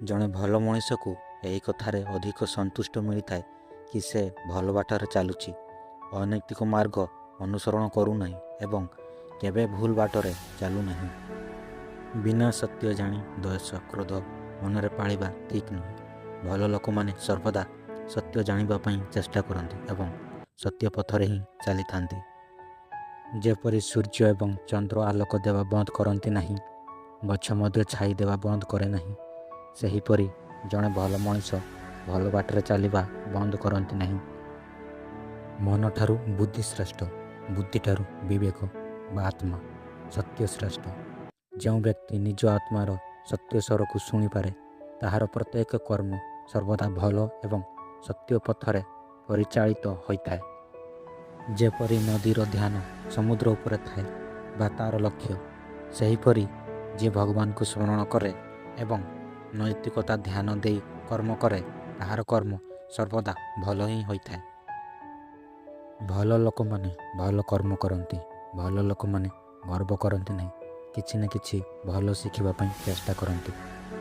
ଜଣେ ଭଲ ମଣିଷକୁ ଏହି କଥାରେ ଅଧିକ ସନ୍ତୁଷ୍ଟ ମିଳିଥାଏ କି ସେ ଭଲ ବାଟରେ ଚାଲୁଛି, ଅନୈତିକ ମାର୍ଗ ଅନୁସରଣ କରୁନାହିଁ ଏବଂ କେବେ ଭୁଲ ବାଟରେ ଚାଲୁନାହିଁ। ବିନା ସତ୍ୟ ଜାଣି ଦ୍ୱେଷ, କ୍ରୋଧ ମନରେ ପାଳିବା ଠିକ୍ ନୁହେଁ। ଭଲ ଲୋକମାନେ ସର୍ବଦା ସତ୍ୟ ଜାଣିବା ପାଇଁ ଚେଷ୍ଟା କରନ୍ତି ଏବଂ ସତ୍ୟ ପଥରେ ହିଁ ଚାଲିଥାନ୍ତି। ଯେପରି ସୂର୍ଯ୍ୟ ଏବଂ ଚନ୍ଦ୍ର ଆଲୋକ ଦେବା ବନ୍ଦ କରନ୍ତି ନାହିଁ, ଗଛ ମଧ୍ୟ ଛାଇ ଦେବା ବନ୍ଦ କରେ ନାହିଁ, ସେହିପରି ଜଣେ ଭଲ ମଣିଷ ଭଲ ବାଟରେ ଚାଲିବା ବନ୍ଦ କରନ୍ତି ନାହିଁ। ମନଠାରୁ ବୁଦ୍ଧି ଶ୍ରେଷ୍ଠ, ବୁଦ୍ଧିଠାରୁ ବିବେକ ବା ଆତ୍ମା, ସତ୍ୟ ଶ୍ରେଷ୍ଠ। ଯେଉଁ ବ୍ୟକ୍ତି ନିଜ ଆତ୍ମାର ସତ୍ୟ ସ୍ୱରକୁ ଶୁଣିପାରେ, ତାହାର ପ୍ରତ୍ୟେକ କର୍ମ ସର୍ବଦା ଭଲ ଏବଂ ସତ୍ୟ ପଥରେ ପରିଚାଳିତ ହୋଇଥାଏ। ଯେପରି ନଦୀର ଧ୍ୟାନ ସମୁଦ୍ର ଉପରେ ଥାଏ ବା ତା'ର ଲକ୍ଷ୍ୟ, ସେହିପରି ଯିଏ ଭଗବାନଙ୍କୁ ସ୍ମରଣ କରେ ଏବଂ ନୈତିକତା ଧ୍ୟାନ ଦେଇ କର୍ମ କରେ, ତାହାର କର୍ମ ସର୍ବଦା ଭଲ ହିଁ ହୋଇଥାଏ। ଭଲ ଲୋକମାନେ ଭଲ କର୍ମ କରନ୍ତି। ଭଲ ଲୋକମାନେ ଗର୍ବ କରନ୍ତି ନାହିଁ, କିଛି ନା କିଛି ଭଲ ଶିଖିବା ପାଇଁ ଚେଷ୍ଟା କରନ୍ତି।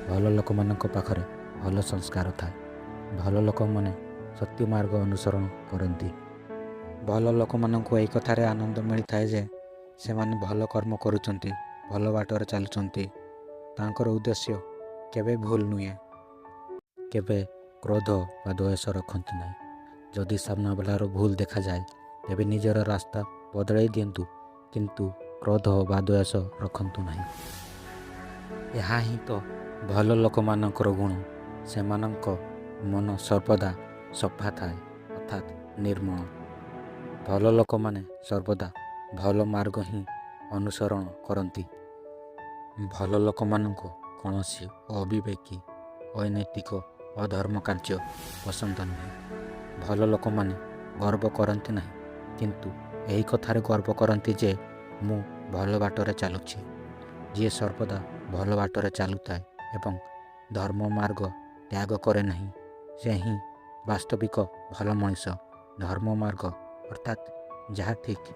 ଭଲ ଲୋକମାନଙ୍କ ପାଖରେ ଭଲ ସଂସ୍କାର ଥାଏ। ଭଲ ଲୋକମାନେ ସତ୍ୟ ମାର୍ଗ ଅନୁସରଣ କରନ୍ତି। ଭଲ ଲୋକମାନଙ୍କୁ ଏହି କଥାରେ ଆନନ୍ଦ ମିଳିଥାଏ ଯେ ସେମାନେ ଭଲ କର୍ମ କରୁଛନ୍ତି, ଭଲ ବାଟରେ ଚାଲୁଛନ୍ତି। ତାଙ୍କର ଉଦ୍ଦେଶ୍ୟ କେବେ ଭୁଲ ନୁହେଁ। କେବେ କ୍ରୋଧ ବା ଦ୍ୱେଷ ରଖନ୍ତୁ ନାହିଁ। ଯଦି ସାମ୍ନାବାଲାର ଭୁଲ ଦେଖାଯାଏ, ତେବେ ନିଜର ରାସ୍ତା ବଦଳାଇ ଦିଅନ୍ତୁ, କିନ୍ତୁ କ୍ରୋଧ ବା ଦ୍ୱେଷ ରଖନ୍ତୁ ନାହିଁ। ଏହା ହିଁ ତ ଭଲ ଲୋକମାନଙ୍କର ଗୁଣ। ସେମାନଙ୍କ ମନ ସର୍ବଦା ସଫା ଥାଏ, ଅର୍ଥାତ୍ ନିର୍ମଳ। ଭଲ ଲୋକମାନେ ସର୍ବଦା ଭଲ ମାର୍ଗ ହିଁ ଅନୁସରଣ କରନ୍ତି। ଭଲ ଲୋକମାନଙ୍କୁ କୌଣସି ଅବିବେକୀ, ଅନୈତିକ, ଅଧର୍ମ କାର୍ଯ୍ୟ ପସନ୍ଦ ନୁହେଁ। ଭଲ ଲୋକମାନେ ଗର୍ବ କରନ୍ତି ନାହିଁ, କିନ୍ତୁ ଏହି କଥାରେ ଗର୍ବ କରନ୍ତି ଯେ ମୁଁ ଭଲ ବାଟରେ ଚାଲୁଛି। ଯିଏ ସର୍ବଦା ଭଲ ବାଟରେ ଚାଲୁଥାଏ ଏବଂ ଧର୍ମ ମାର୍ଗ ତ୍ୟାଗ କରେ ନାହିଁ, ସେ ହିଁ ବାସ୍ତବିକ ଭଲ ମଣିଷ। ଧର୍ମ ମାର୍ଗ ଅର୍ଥାତ୍ ଯାହା ଠିକ୍।